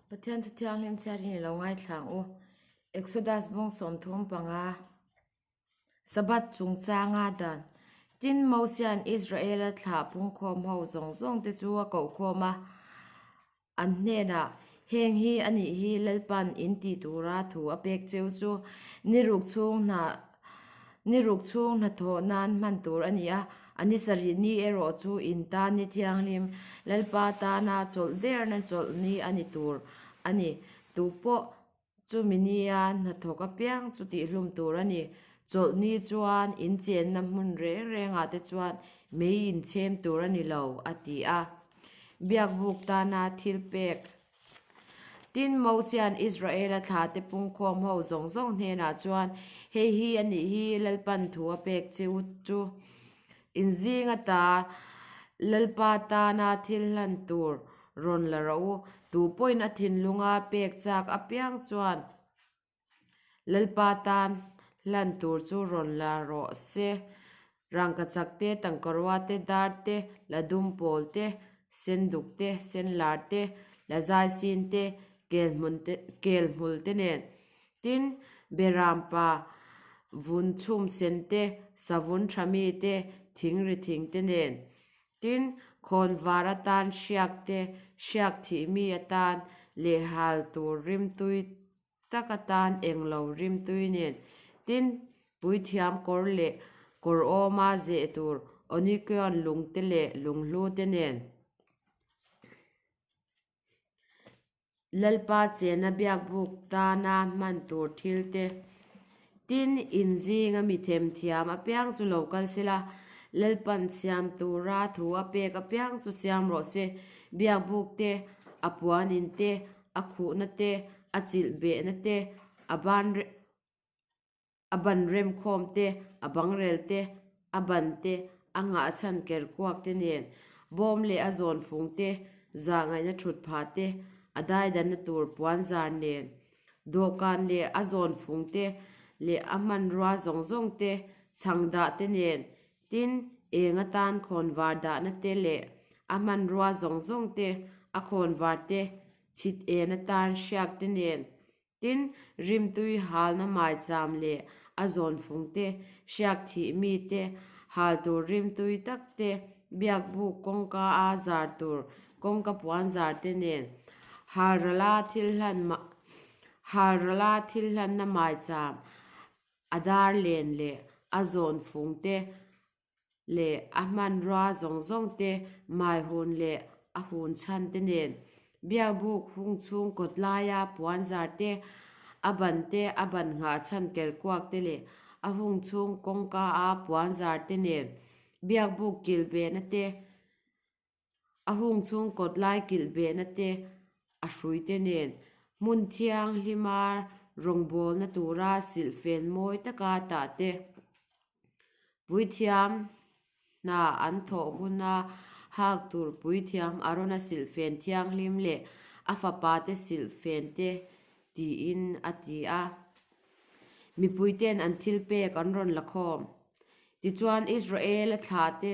Pathian Thu Thianghlim chhiarin i lo ngaithla ang u. Exodus bawng 35. Sabbath chungchanga dan. Tin, Mosia'n Israela thlah pungkhawm ho zawng zawng te chu a kohkhawm a. An hnenah, Heng hi a nih hi Lalpa'n in tih tura thu a pek cheu chu ni ruk chhung hna ni ruk chhung hnathawh nan hman tur a ni a, a ni sarih ni erawh chu in tan ni thianghlim Lalpa tana chawlh derna chawlh ni a ni tur a ni. Tu pawh Chumi nia hnathawk apiang chu tihhlum tur a ni. Chawlhni chuan in chenna hmun reng rengah te chuan mei in chhem tur a ni lo, a ti a. Biakbuk tana thil pek. Tin, Mosia'n Israela thlate pungkhawm ho zawng zawng hnenah chuan, Hei hi a nih hi Lalpan thu a pek che u chu. In zing ata Lalpa tana thil hlan tur rawn la rawh u. Tu pawhin a thinlunga pek chak apiang chuan Lalpa tan hlan tur chu rawn la rawh se. Rangkachak te, tangkarua te, dar te, la dum pawl te, senduk te, senlar te, la zaisin te, kel hmul te nen. Tin, Berampa vun chhum sen te, savun tha mi te, thingri thing te nen. Tin, khawnvar atan hriak te, hriak thih mi atan leh hal tur rimtui tak atan englo rimtui nen. Tin, puithiam kawr leh kawr awma zeh tur onikion lung te leh lunghlu te nen. Lalpa chena biakbuk tana hman tur thil te, tin in zinga mi themthiam apiang chu lo kal sela, Lalpan siam tura thu a pek apiang chu siam rawh se, biakbuk te, a puan in te, a khuhna te, a chilh behna te, a ban A ban remkhawm te, a bangrel te, a ban te, a nghah chhan ker kuak te nen, bawm leh a zawn fung te, zah ngaihna thut phah te, a daidanna tur puan zar nen, dawhkan leh a zawn fung te leh a hmanrua zawng zawng te, chhang dah te nen, tin, eng atan khawnvar dahna te leh a hmanrua zawng zawng te, a khawnvar te, chhit en atan hriak te nen, Tin, rimtui halna maicham leh a zawn fung te, hriak thih mi te, hal tur rimtui tak te, biakbuk kawngka a zar tur kawngka puan zar te nen, halrala thil hlan halrala thil hlanna maicham a dar len leh a zawn fung te, leh a hmanrua zawng zawng te, mai hun leh a hun chhan te nen, biakbuk hung chhung kawt laia puan zar te, a ban te, a ban nghah chhan ker kuak te leh a hung chhung kawngka a puan zar te nen, biakbuk kilh behna te, A hung chhung kawt lai kilh behna te, a hrui te nen hmun thianghlima rawngbawlna tura silhfen mawi taka tah te, puithiam hna an thawh huna hak tur puithiam Arona silhfen thianghlim leh a fapa te silhfen te tiin a ti a. Mipuite'n an thilpek an rawn la khawm. Tichuan Israel-a thlah te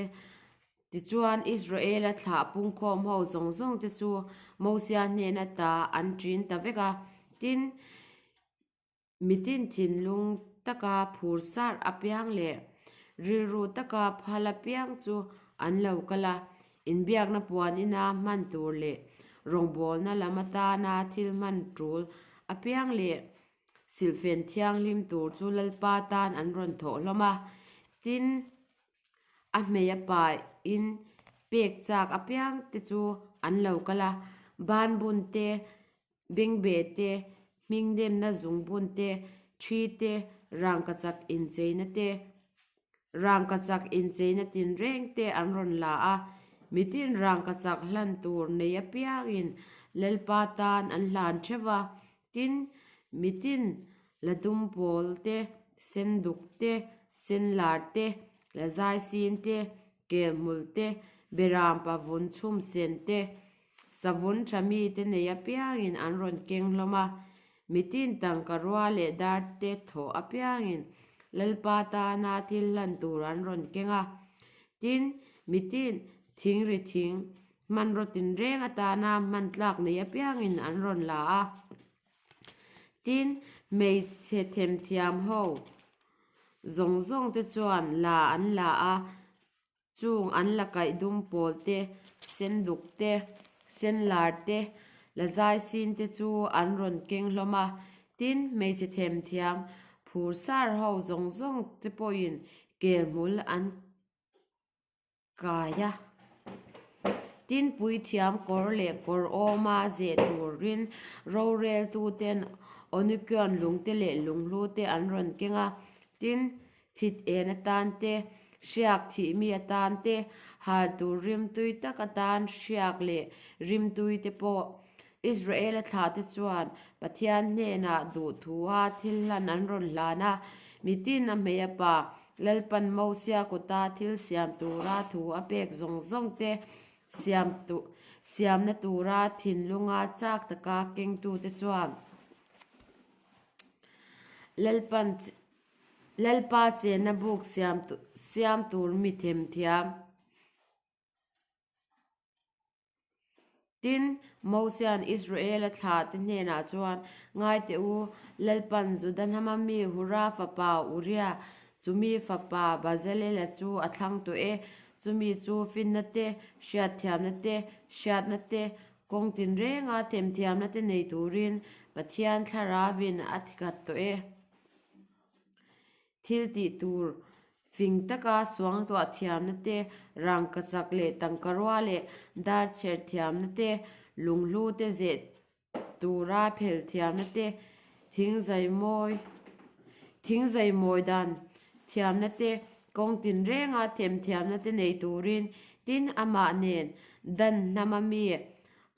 Tichuan, Israela thlah pungkhawm ho zawng zawng te chu Mosia hnen ata an ṭin ta vek a. Tin, mitin thinlung taka phur sarh apiang leh rilru taka phal apiang chu an lo kal a, inbiakna puan ina hman tur leh rawngbawlna lam atana thil hman ṭul apiang leh silhfen thianghlim tur chu Lalpa tan an rawn thawh hlawm a. Tin, A hmei a pahin pek chak apiang te chu an lo kal a, banbun te, bengbeh te, hming demna zungbun te, thi te, rangkachak incheina te, rangkachak incheina tinreng te an rawn la a, mitin rangkachak hlan tur nei apiangin Lalpa tan an hlan theuh va, tin, mitin La dum pawl te, sen duk te, sen lar te, la zai sin te, kel hmul te, beram pa vun chhum sen te, savun tha mi te nei apiangin an rawn keng hlawm a. Mitin tangka rua leh dar te thawh apiangin Lalpa tana thil hlan tur an rawn keng a. Tin, mitin thingri thing. Hmanraw tinreng atana hman tlak nei apiangin an rawn la a. Tin, hmeichhe themthiam ho zawng zawng te chuan la an la a, chung an la kaih dum pawl te, senduk te, senlar te, la zai sin te chu an rawn keng hlawm a. Tin, hmeichhe themthiam phur sar ho zawng zawng te pawhin kel hmul an kai a. Tin, puithiam kawr leh kawr awma zeh turin roreltuten Onikion lungte leh lunghlu te an rawn keng a. Tin, chhit en atan te, hriak thih mi atan te, hal tur rimtui tak atan hriak leh rimtui te pawh Israela thlahte chuan Pathian hnenah duhthua thil hlan an rawn hlan a, mitin a hmei a pa, Lalpan Mosia kuta thil siam tura thu a pek zawng zawng te siam siamna tura thinlunga chak taka kengtute chuan Lalpan Lalpa chenna buk siam siam tur mi themthiam. Tin, Mosia'n Israela thlahte hnenah chuan, Ngai teh u, Lalpan Juda hnama mi Hura fapa Uria, chumi fapa Bazalela chu a thlang tawh e, chumi chu finna te, hriatthiamna te, hriatna te, kawng tinrenga themthiamna te nei turin Pathian Thlaravin a thikhat tawh e. Thil tih tur fing taka suangtuah thiamna te, rangka chak leh tangka rua leh dar chher thiamna te, lunghlu te zeh tura phel thiamna te, thing zaimawi thing zaimawi dan thiamna te, kawng tinrenga themthiamna te nei turin tin amah nen Dan hnama mi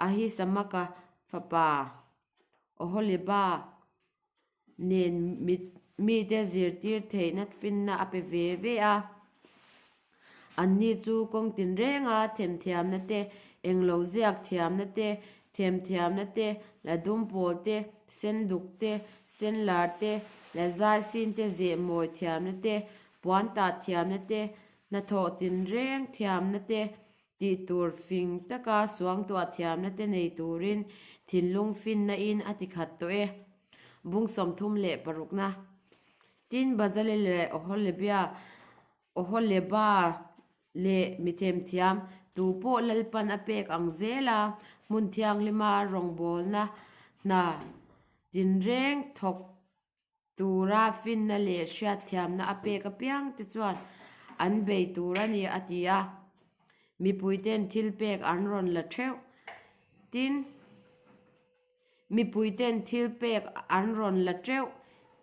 Ahisamaka fapa Oholiba nen mite zirtir theihna finna a pe ve ve a. Anni chu kawng tinrenga themthiamna te, englo ziak thiamna te, themthiamna te, la dum pawl te, senduk te, senlar te, la zaisin te zehmawi thiamna te, puan tah thiamna te, hnathawh tinreng thiamna te, Tih tur fing taka suangtuah thiamna te nei turin thinlung finna in a ti khat tawh e. Bung 36 na. Tin, Bazalel leh Oholebia, Oholeba leh mithemthiam tu pawh Lalpan a pek ang zel a, hmun thianghlima rawngbawlna hna tinreng thawk Tura finna leh hriatthiamna a pek apiang te chuan an bei tur a ni, a ti a. Mipuiten thil pek an rawn la theuh. Tin, mipuiten thil pek an rawn la teuh.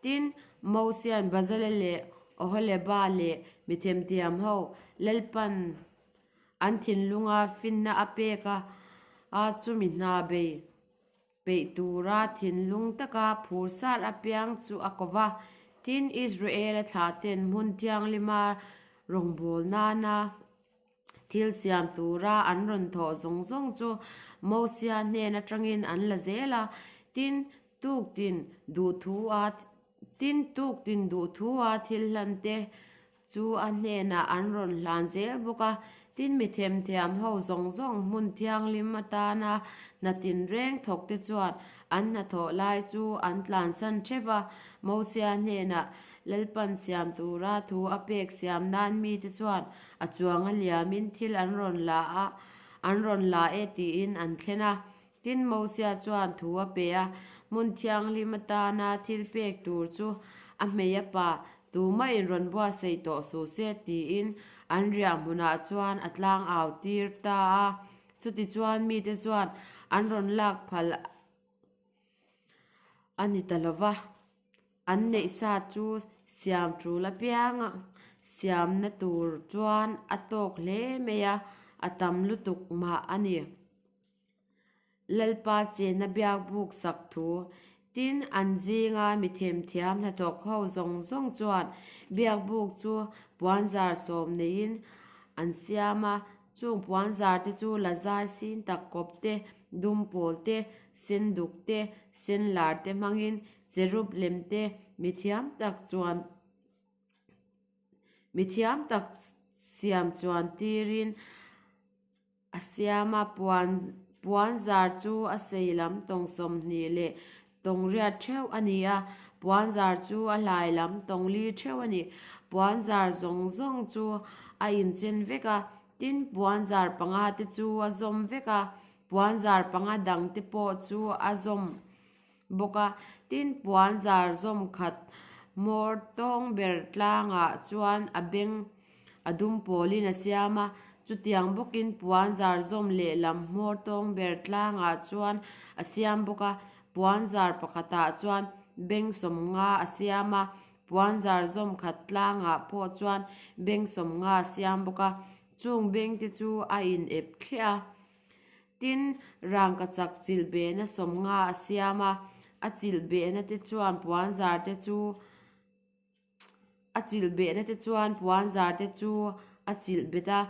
Tin, Mosian Bazalel leh Oholeba leh mithemthiam ho Lalpan an thinlunga finna a pek a, a chumi hna bei Peih tura thinlung taka phur sar apiang chu a ko va. Tin, Israela thlahten hmun thianghlima rawngbâwl nâna thil siam tura an rawn thawh zawng zawng chu Mosia hnên aṭangin an la zêl a. Tin, tûktin duhthua tin, tûktin duhthua thil hlante chu a hnenah an rawn hlan zel bawk a, tin mi themthiam ho zawng zawng hmun thianghlim atana hna tinreng thawk te chuan an hnathawh lai chu an tlansan theuh a, Mosia hnenah Lalpan siam tura thu a pek siam nan mite chuan a chuang a liamin thil an rawn la a, an rawn la e tiin an thlen a. Tin, Mosia chuan thu a pe a, hmun thianghlim atana thil pek tur chu a hmei a pa, tumah in rawn buatsaih tawh suh se tiin an riah hmunah chuan a tlang au tir ta a. Chutichuan mite chuan an rawn lak phal a ni ta lo va, an neih sa chu siam tul apiang siamna tur chuan a tawk hle mai a, a tam lutuk mah a ni. Lalpa chenna biak buk sak thu. Tin, an zinga mi themthiam hnathawk ho zawng zawng chuan biak buk chu puanzar sawm neiin an siam a, chung puanzar te chu lazai sin tak kawp te, dum pawl te, sen duk te, sen lar te hmangin cherub lem te mithiam tak chuan mithiam tak siam chuan tirin. A siam a, puan puanzar chu a sei lam tawng 20 leh tawng riat theuh a ni a, puanzar chu a hlai lam tawng li theuh a ni. Puanzar zawng zawng chu a inchen vek a, tin puanzar panga te chu a zawm vek a, puanzar panga dang te pawh chu a zawm bawk a, tin puanzar zawm khat hmawr tawng ber tlangah chuan a beng A dum pawlin a siam a, chutiang bawkin puan zar zawm lehlam hmawr tawng ber tlangah chuan a siam bawk a, puan zar pakhatah chuan beng 50 a siam a, puan zar zawm khat tlangah pawh chuan beng 50 a siam bawk a, chung beng te chu a in ep thliah a. Tin, rangkachak chilh behna 50 a siam a, a chilh behna te chuan puan zar te chu A chilh behna te chuan puan zar te chu a chilh bet a,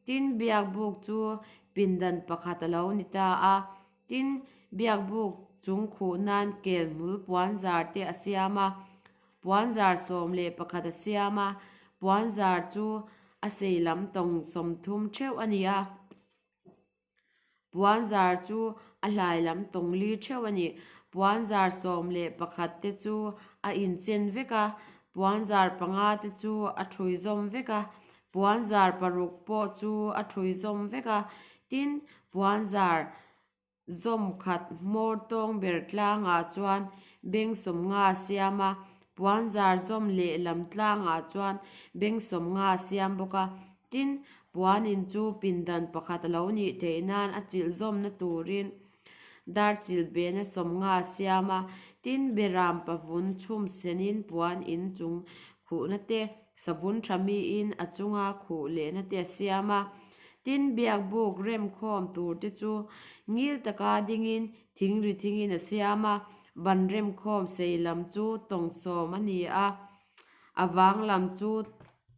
tin biakbuk chu pindan pakhat a lo ni ta a, tin biakbuk chung khuh nan kel hmul puan zar te a siam a, puan zar 11 a siam a, puan zar chu a sei lam tawng 30 theuh a ni a. Puanzar chu a hlai lam tawng li theuh a ni. Puanzar 11 te chu a inchen vek a, puanzar panga te chu a thui zawm vek a, puanzar paruk pawh chu a thui zawm vek a. Tin, puanzar zawm khat hmawr tawng ber tlangah chuan beng 50 a siam a, puanzar zawm lehlam tlangah chuan beng 50 a siam bawk a. Tin, puanin chu pindan pakhat a lo nih theih nan a chilh zawmna turin dar chilh behna 50 a siam a. Tin, beram pavun chhum senin puan in chung khuhna te, savun tha miin a chunga khuh lehna te a siam a. Tin, biakbuk remkhawm tur te chu ngil taka dingin thingri thingin a siam a, ban remkhawm sei lam chu tawng 10 a ni a, a vang lam chu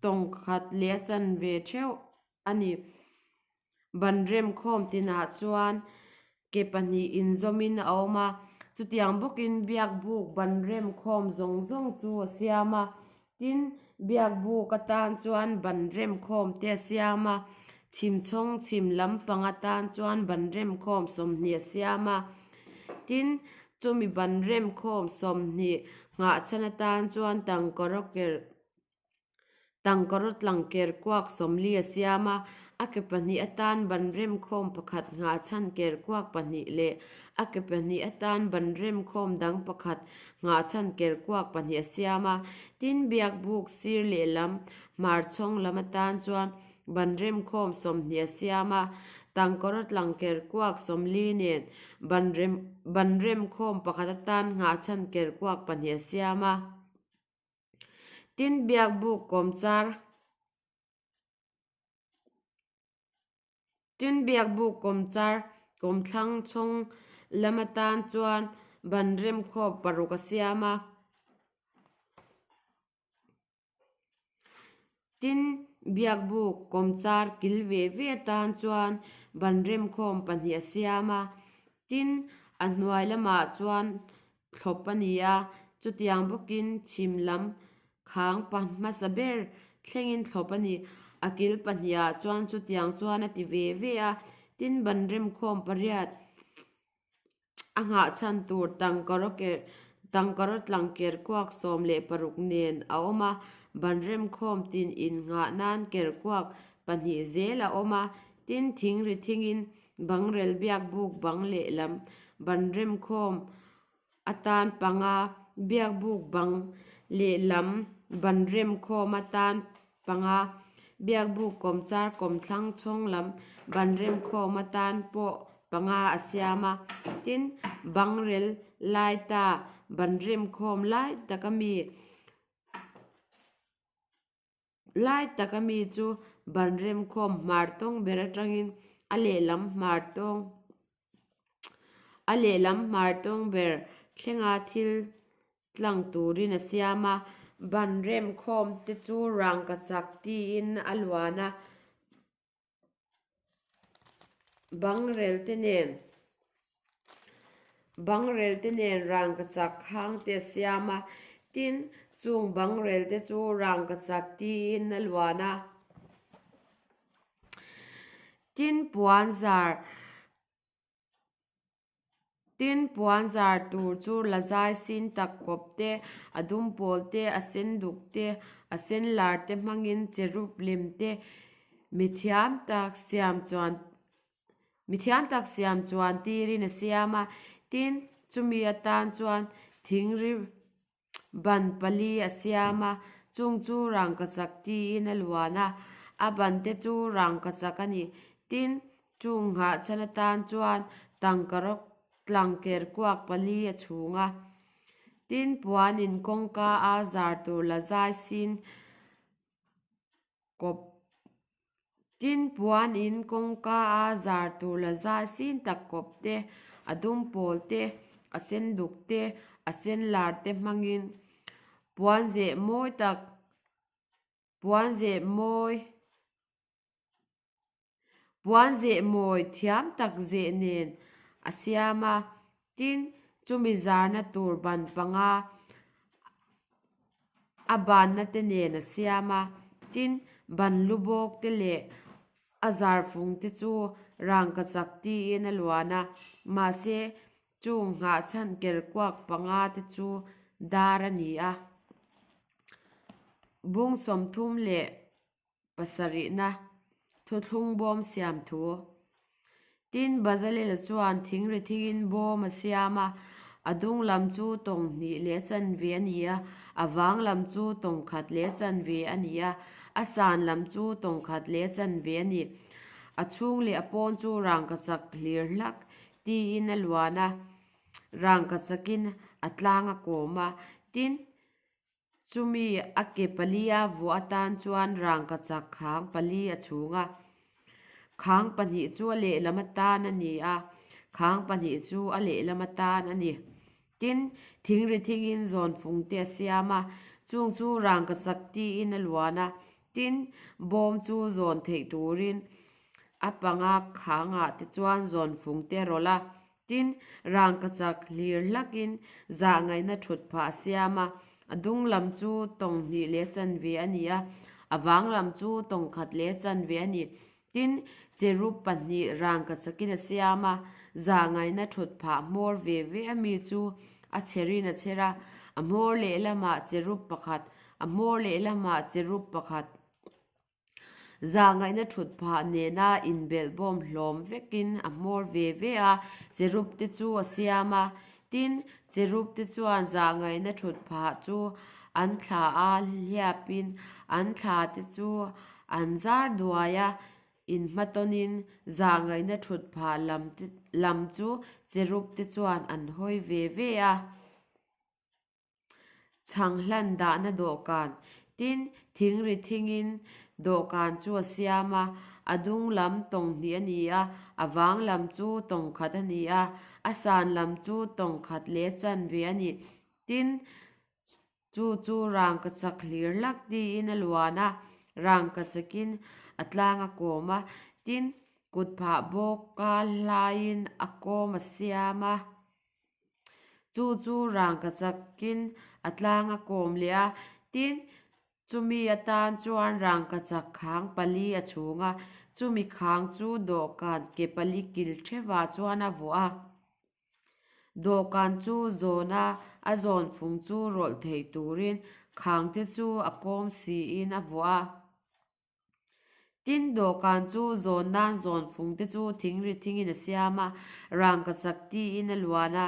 Tawng khat leh a chanve theuh a ni. Ban remkhawm tinah chuan ke pahnih inzawmin a awm a, chutiang bawkin biakbuk ban remkhawm zawng zawng chu a siam a. Tin, biakbuk atan chuan ban remkhawm te a siam a, chhimchhawng chhim lampang atan chuan ban remkhawm 20 a siam a. Tin, chumi ban remkhawm 20 nghahchhan atan chuan tangkawraw ker Tangkawraw tlang ker kuak 40 a siam a, a ke pahnih atan ban remkhawm pakhat nghahchhan ker kuak pahnih leh a ke pahnih atan ban remkhawm dang pakhat nghahchhan ker kuak pahnih a siam a. Tin, biakbuk sir lehlam hmarchhawng lam atan chuan ban remkhawm 20 a siam a, tangkawraw tlang ker kuak 40 nen ban rem ban remkhawm pakhat atan nghahchhan ker kuak pahnih a siam a. Tin, biakbuk kawmchar Tin, biakbuk kawmchar kawmthlang chhawng lam atan chuan ban remkhawp paruk a siam a. Tin, biakbuk kawmchar kil ve ve atan chuan ban remkhawm pahnih a siam a. Tin, a hnuai lamah chuan thlawp a ni a, chutiang bawkin chhim lam khang pa hmasa ber thlengin thlawp a ni. A kil pahnihah chuan chutiang chuan a ti ve ve a, tin ban remkhawm pariat a nghah chhan tur tangkaraw ker tangkaraw tlang ker kuak 16 nen a awm a, ban remkhawm tin innghah nan ker kuak pahnih zel a awm a, tin thing ri thingin Bangrel biakbuk bang lehlam ban remkhawm atan panga biakbuk bang lehlam ban remkhawm atan panga biakbuk kawmchar kawmthlang chhawng lam ban remkhawm atan pawh panga a siam a. Tin, bangrel laita ban remkhawm lai taka mi Lai taka mi chu ban remkhawm hmar tawng ber atangin a lehlam hmar tawng a lehlam hmar tawng ber thlenga thil tlang turin a siam a. Ban remkhawm te chu rangkachak tiin a luan a. Bangrel te nen bangrel te nen rangkachak hang te a siam a, tin chung bangrel te chu rangkachak tiin a luan a. Tin, puan zar Tin, puan zar tur chu lazai sin tak kawp te, a dum pawl te, a sen duk te, a sen lar te hmangin cherub lem te mithiam tak siam chuan Mithiam tak siam chuan tirin a siam a, tin, chumi atan chuan thingri ban pali a siam a, chung chu rangkachak tiin a luan a, a ban te chu rangkachak a ni. Tin, chung nghah chhan atan chuan tangkarawk tlangker kuak pali a chhung a. Tin, puanin kawngka a zar tur la zai sin Kawp tin puan in kawngka a zar tur la zai sin tak kawp te, a dum pawl te, a sen duk te, a sen lar te hmangin puan zeh mawi tak puan zeh mawi Puan zeh mawi thiam tak zeh nen a siam a, tin chumi zarna tur ban panga a banna te nen a siam a, tin ban lu bawk te leh a zar fung te chu rangkachak tiin a luan a, mahse chung nghahchhan kerkuak panga te chu dar a ni a. Bung 30 leh Pasarihna, Thuthlung bawm siam thu. Tin, Bazalela chuan thingri thingin bawm a siam a, a dung lam chu tawng hnih leh chanve a ni a, a vang lam chu tawng khat leh chanve a ni a, a san lam chu tawng khat leh chanve a ni. A chhung leh a pawn chu rangkachak hlir hlak tiin a luan a, rangkachakin a tlang a kawm a. Tin, Chumi a ke pali a vuah atan chuan rangkachak khang pali a chhung a, khang pahnih chu a lehlam atan a ni a, khang pahnih chu a lehlam atan a ni. Tin, thingri thingin zawnfung te a siam a, chung chu rangkachak tiin a luan a, tin, bawm chu zawn theih turin a panga khangah te chuan zawnfung te a rawlh a, Tin, rangkachak hlir hlakin zahngaihna thut phah a siam a, a dung lam chu tawng hnih leh chanve a ni a, a vang lam chu tawng khat leh chanve a ni. Tin, cherub pahnih rangkachakin a siam a, zahngaihna thut phah hmawr ve ve a mi chu a chherin a chher a, a hmawr lehlamah cherub pakhat, a hmawr lehlamah cherub pakhat. Zahngaihna thut phah nena inbelhbawm hlawm vekin a hmawr ve ve a, cherub te chu a siam a. Tin, cherub te chuan zahngaihna thut phah chu an thla a hliapin an thla te chu an zar duai a, inhmatawnin zahngaihna thut phah lam chu cherub te chuan an hawi ve ve a. Chhang hlan dahna dawhkan, tin, thingri thingin dawhkan chu a siam a, a dung lam tawng hnih a ni a, a vang lam chu tawng khat a ni a, a san lam chu tawng khat leh chanve a ni. Tin, chu chu rangkachak hlir hlak tiin a luan a, rangkachakin a tlang a kawm a, tin, kutphah bawka hlaiin a kawm a siam a. Chu chu rangkachakin a tlang a kawm leh a, tin, chumi atan chuan rangkachak khang pali a chhung a, chumi khang chu dawhkan ke pali kil thevah chuan a vuah a. Dawhkan chu zawn a, a zawn fung chu rawlh theih turin khang te chu a kawm siin a vuah a. Tin, dawhkan chu zawn nan zawn fung te chu thingri thingin a siam a, rangkachak tiin a luan a.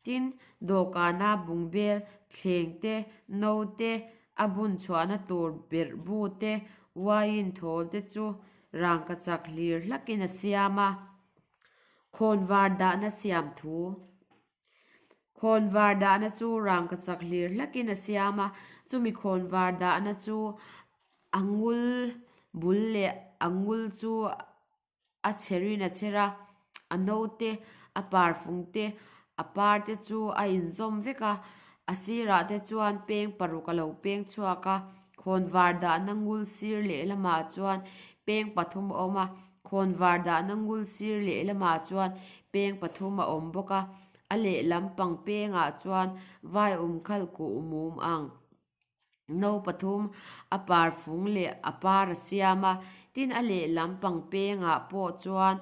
Tin, dawhkana bungbel, thleng te, no te, a bun chhuahna tur berh bu te, uaiin thawl te chu rangkachak hlir hlakin a siam a. Khawnvar dahna siam thu. Khawnvar dahna chu rangkachak hlir hlakin a siam a, chumi khawnvar dahna chu a ngul bul leh a ngul chu a chherin a chher a, a note, a parfung te, a par te chu a inzawm vek a, a sirah te chuan peng paruk a lo peng chhuak a, khawnvar dahna ngul sir lehlamah chuan peng pathum a awm a. Khawnvar dahna ngul sir lehlamah chuan peng pathum a awm bawk a, a lehlam pang pengah chuan vai umkhal kuh mum ang. No pathum a par fung leh a par a siam a, Tin, a lehlam pang pengah pawh chuan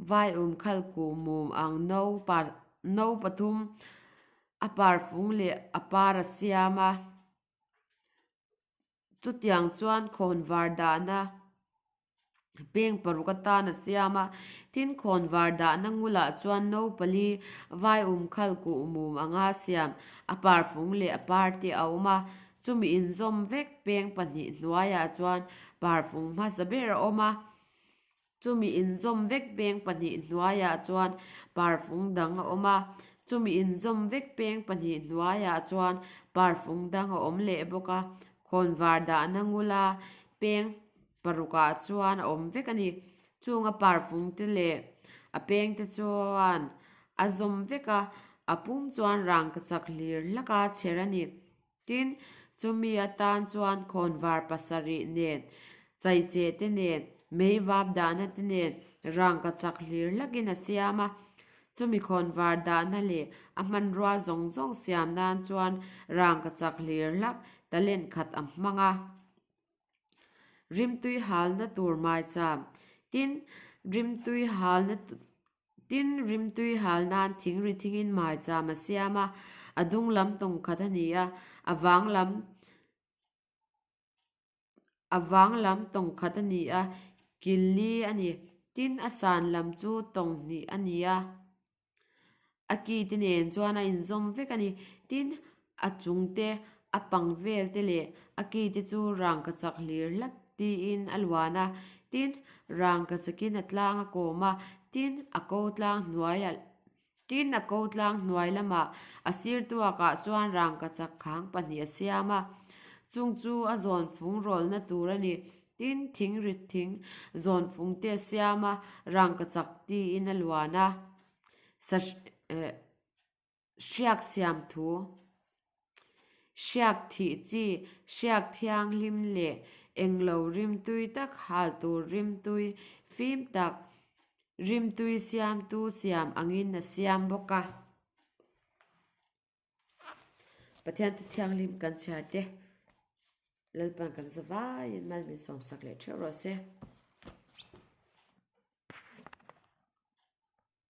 vaium khal kuhmum ang no par no pathum a parfung leh a par a siam a. Chutiang chuan khawnvar dahna peng paruk atan a siam a, tin khawnvar dahna ngulah chuan no pali vaium khal kuhmum anga siam a parfung leh a par te a awm a, chumi inzawm vek peng pahnih hnuaiah chuan parfung hmasa ber a awm a. Chumi inzawm vek peng pahnih hnuaiah chuan parfung dang a awm a, chumi inzawm vek peng pahnih hnuaiah chuan parfung dang a awm leh bawk a, khawnvar dahna ngula peng parukah chuan a awm vek a ni. Chunga parfung te leh a peng te chuan a zawm vek a, a pum chuan rangkachak hlir hlaka chher a ni. Tin, chumi atan chuan khawnvar pasarih nen, chaicheh te nen, mei vap dahna te nen rangka chak hlir hlakin a siam a. Chumi khawnvar dahna leh a hmanrua zawng zawng siam nan chuan rangka chak hlir hlak talent khat a hmang a. Rimtui halna tur maicham. Tin, rimtui halna Tin, rimtui hal nan thing ri thingin maicham a siam a, a dung lam tawng khat a ni a, a vang lam a vang lam tawng khat a ni a, kil li a ni. Tin, a san lam chu tawng hnih a ni a. A ki te nen chuan a inzawm vek a ni. Tin, a chung te, a pang vel te leh a ki te chu rangkachak hlir hlak tiin a luan a. Tin, rangkachakin a tlang a kawm a. Tin, a ko tlang hnuai a Tin, a ko tlang hnuai lamah a sir tuakah chuan rangkachak khang pahnih a siam a. Chung chu a zawn fung rawlna tur a ni. Tin, thing rit thing zawn fung te a siam a, rangkachak tiin a luan a. Sa hriak siam thu, hriak thih chi, hriak thianghlim leh englo rimtui tak hal tur rimtui fim tak rimtui siamtu siam angin a siam bawk a. Pathian te thianghlim kan chhiar te Lalpan kan za vaiin mal min sawmsak leh theuh rawh se.